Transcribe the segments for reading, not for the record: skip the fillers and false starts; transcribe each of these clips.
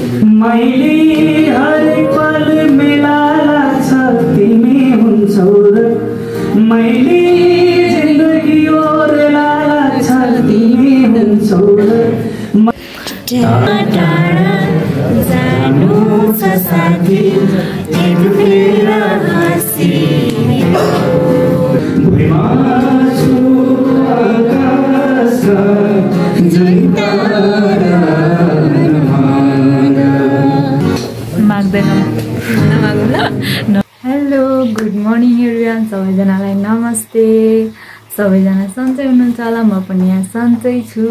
मैले हरेक पल मेलाला छ तिमी हुन्छौ र मैले जिन्दगी ओरेलाला छ तिमी हुन्छौ र टाढा जानु छ साथी एक फेर हाँसी भुइँमा छु आकाश जुन तारा माग्दैन हेलो गुड मर्निङ एभ्रिवान सबैजनालाई नमस्ते सबैजना सन्चै हुनुहुन्छ होला म पनि यहाँ सन्चै छु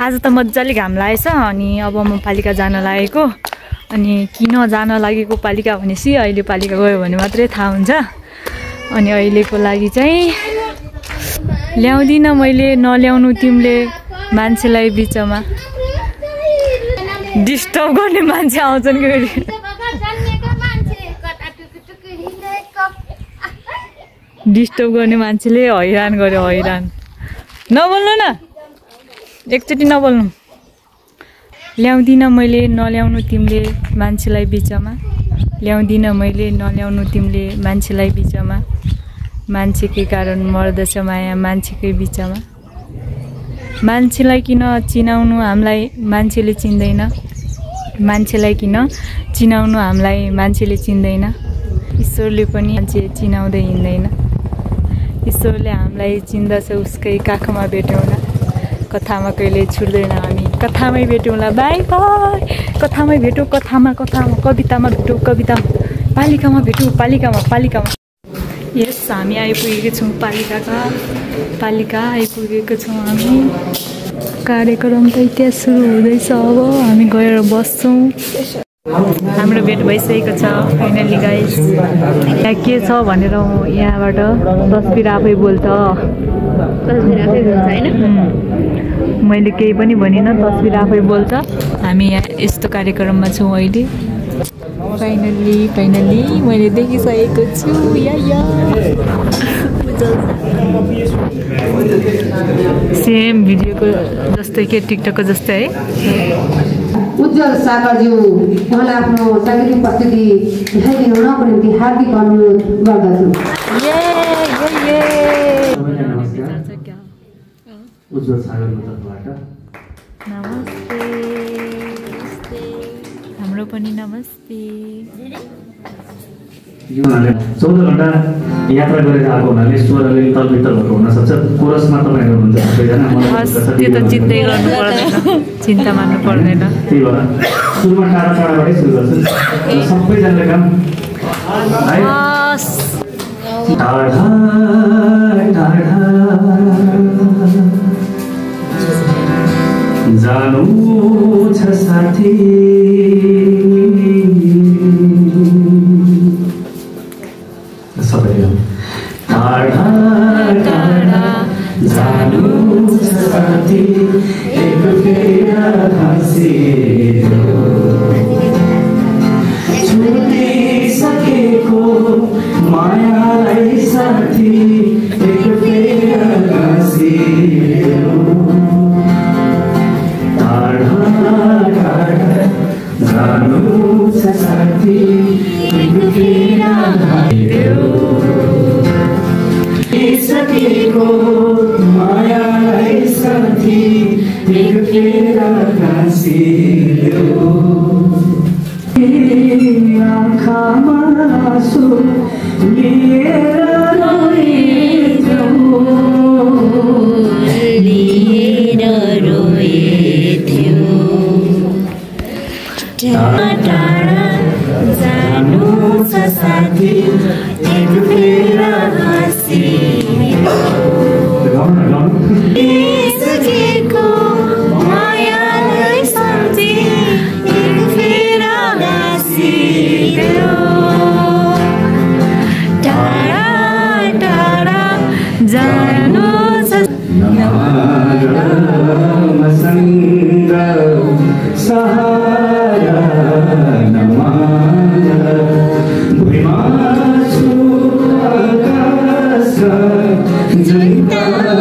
आज त मजाले घाम लागेछ अनि अब म पालिका जान लागेको अनि किन जान लागेको पालिका भनेपछि अहिले पालिका गयो भने मात्रै थाहा हुन्छ अनि अहिलेको लागि चाहिँ ल्याउँदिन मैले नल्याउनु तिमीले मान्छेलाई बिचमा डिस्टर्ब गर्ने मान्छे आउँछन् कि डिस्टर्ब गर्ने मान्छेले हैरान गर्यो हैरान नबोल्नु न एकचोटि नबोल्नु ल्याउँदिन मैले नल्याउनु तिमीले मान्छेलाई बिचमा ल्याउँदिन मैले नल्याउनु तिमीले मान्छेलाई बिचमा मान्छेकै कारण मर्दछ माया मान्छेकै बिचमा मान्छेलाई किन चिनाउनु हामीलाई मान्छेले चिन्दैन मान्छेलाई किन चिनाउनु हामीलाई मान्छेले चिन्दैन ईश्वरले पनि मान्छे चिनाउँदै हिँड्दैन ईश्वरले हामीलाई चिन्दछ उसकै काखमा भेटौँला कथामा कहिले छुट्दैन हामी कथामै भेटौँला बाई बाई कथामै भेटौँ कथामा कवितामा भेटौँ कवितामा पालिकामा भेटौँ पालिकामा यस हामी आइपुगेको छौँ पालिका आइपुगेको छौँ हामी कार्यक्रम त त्यहाँ सुरु हुँदैछ अब हामी गएर बस्छौँ हाम्रो भेट भइसकेको छ फाइनली गाइस यहाँ के छ भनेर यहाँबाट तस्बिर आफै बोल्छ होइन मैले केही पनि भनिनँ तस्बिर आफै बोल्छ हामी यहाँ यस्तो कार्यक्रममा छौँ अहिले फाइनली मैले देखिसकेको छु सेम भिडियोको जस्तै के टिकटकको जस्तै है उज्जवल सागरज्यू उहाँलाई आफ्नो साङ्गीतिक उपस्थिति देखाइदिनु हुनको निम्ति हार्दिक अनुरोध गर्दछु उज्जवल सागरको तर्फबाट नमस्ते हाम्रो पनि नमस्ते उनीहरूले 14 घण्टा यात्रा गरेर आएको हुनाले स्वरले तलबितल भएको हुनसक्छ कोरसमा तपाईँहरू हुनुहुन्छ सबैजना त्यो त चिन्तै गर्नु पर्दैन चिन्ता मान्नु पर्दैन त्यही भएर सुरुमा टाढाबाटै सुरु गर्छु सबैजनाले काम टाढा जानु छ साथी सबैले टाढा जानु छ साथी एक फेर हाँसियो छुटिसकेको मायालाई साथी एक फेर हाँसियो जानु छ साथी एक फेर सकेको मायालाई साथी एक फेर हाँसियो आँखामा आँसु लिएर रोएथ्यो टाढा जानु छ साथी एक फेर हाँसिसकेको मायालाई साथी एक फेर हाँसियो टाढा जानु छ सहारा भुइँमा छु आकाश जुन तारा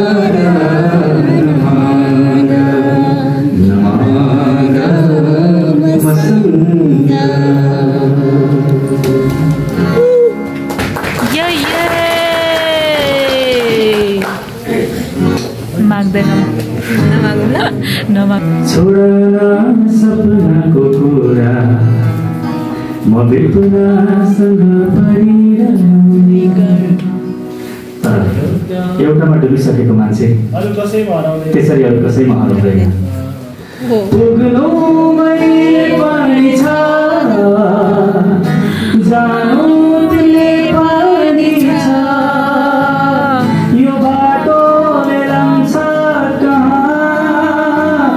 म बेपनासँग परिरहने गर। तर एउटामा डुबिसकेको मान्छे त्यसरी अरू कसैमा हराउँदैन। पुग्नु मैले पनि छ, जानु तिमीले पनि छ, यो बाटोले लान्छ कहाँ,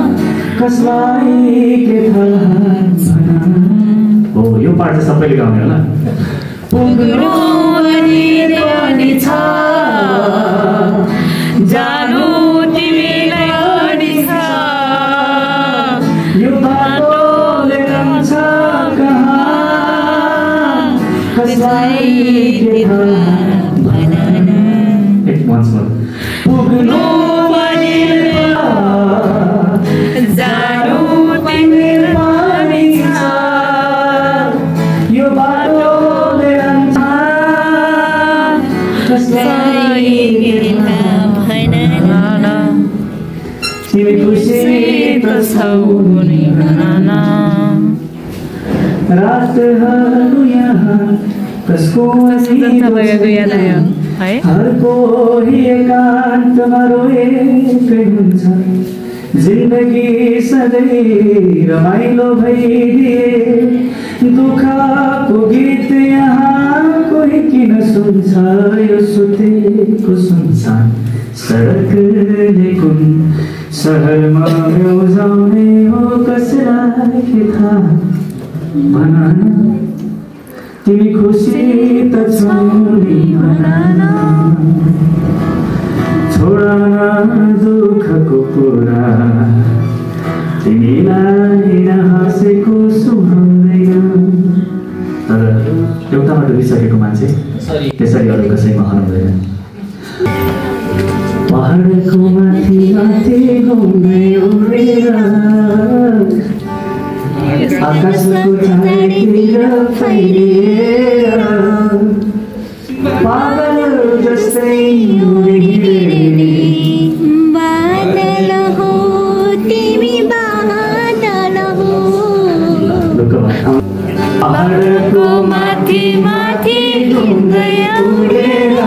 कसलाई के थाहा। हो यो पार्ट चाहिँ सबैले गाउने होला। पुग्नु पनि छ, जानु तिमीलाई पनि छ, यो बाटोले लान्छ कहाँ, कसलाई के थाहा। एक मन्चमा पुग्नु पनि जानु तिमीलाई पनि छ, यो बाटोले लान्छ कसलाई के थाहा। तिमी खुसी त छौ नि भन, रातहरू यहाँ कसको हर कोही एकान्तमा रोएकै हुन्छ। जिन्दगी सधैँ रमाइलो भइदिए, दुःखको गीत यहाँ कोही किन सुन्छ। यो सुतेको सुनसान सडकले कुन सहरमा उजाउने हो, कसलाई के थाहा। भन न तिमी खुसी त छौ नि भन न, छोड न दुःखको कुरा, तिमीलाई नहाँसेको सुहाउँदैन। तर एउटामा डुबिसकेको मान्छे त्यसरी अरू कसैमा हराउँदैन। पहाडको माथि माथि घुम्दै उडेर, आकाशको चारैतिर फैलिएर, पागल जस्तै उडिहिँड्ने बादल हो तिमी बादल हो। पहाडको माथि माथि घुम्दै उडेर,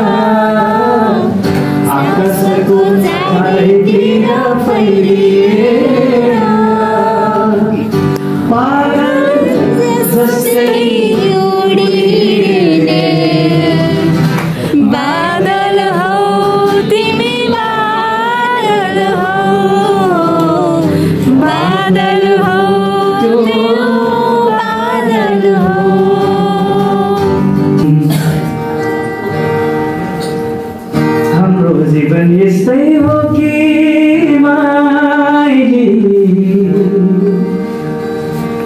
आकाशको चारैतिर फैलिएर, पागल जस्तै उडिने बादल हो तिमी बादल हो, बादल हो बादल हो। हाम्रो जीवन यस्तै हो कि माइली,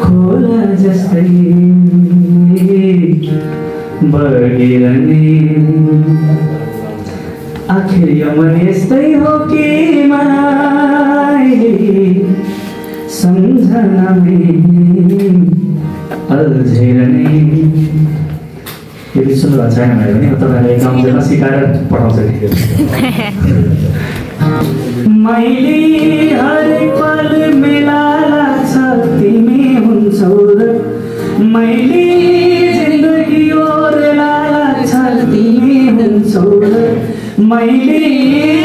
खोला जस्तै बगिरहने। आखिर यो मन यस्तै हो कि माइली, सम्झनामै अल्झिरहने। यदि सुन्नुभएको छैन भने पनि तपाईँलाई गाउँदैमा सिकाएर पठाउँछ नि। मैले हरेक पल मेला लाग्छ तिमी हुन्छौ र, मैले जिन्दगी ओरेला लाग्छ तिमी हुन्छौ र, मैले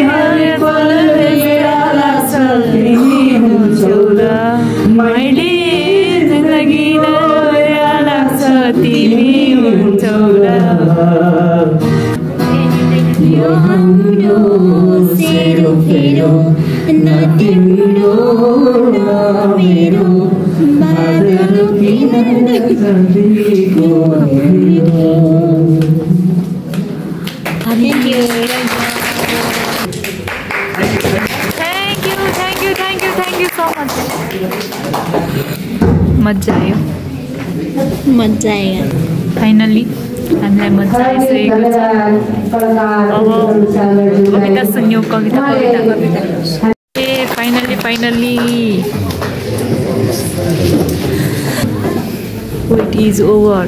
हरेक पल मेला लाग्छ तिमी हुन्छौ र, मैले जिन्दगी ओरेला लाग्छ तिमी हुन्छौ र। यो हाम्रो सेरोफेरो न तिम्रो न मेरो, बादल किन जल्दीको मेरो। Thank you. Thank you so much. मजा आयो। मजा आयो। फाइनली हामीलाई मजा आइसकेको छ। अब कविता सुन्यौँ, कविता ए फाइनली it is over.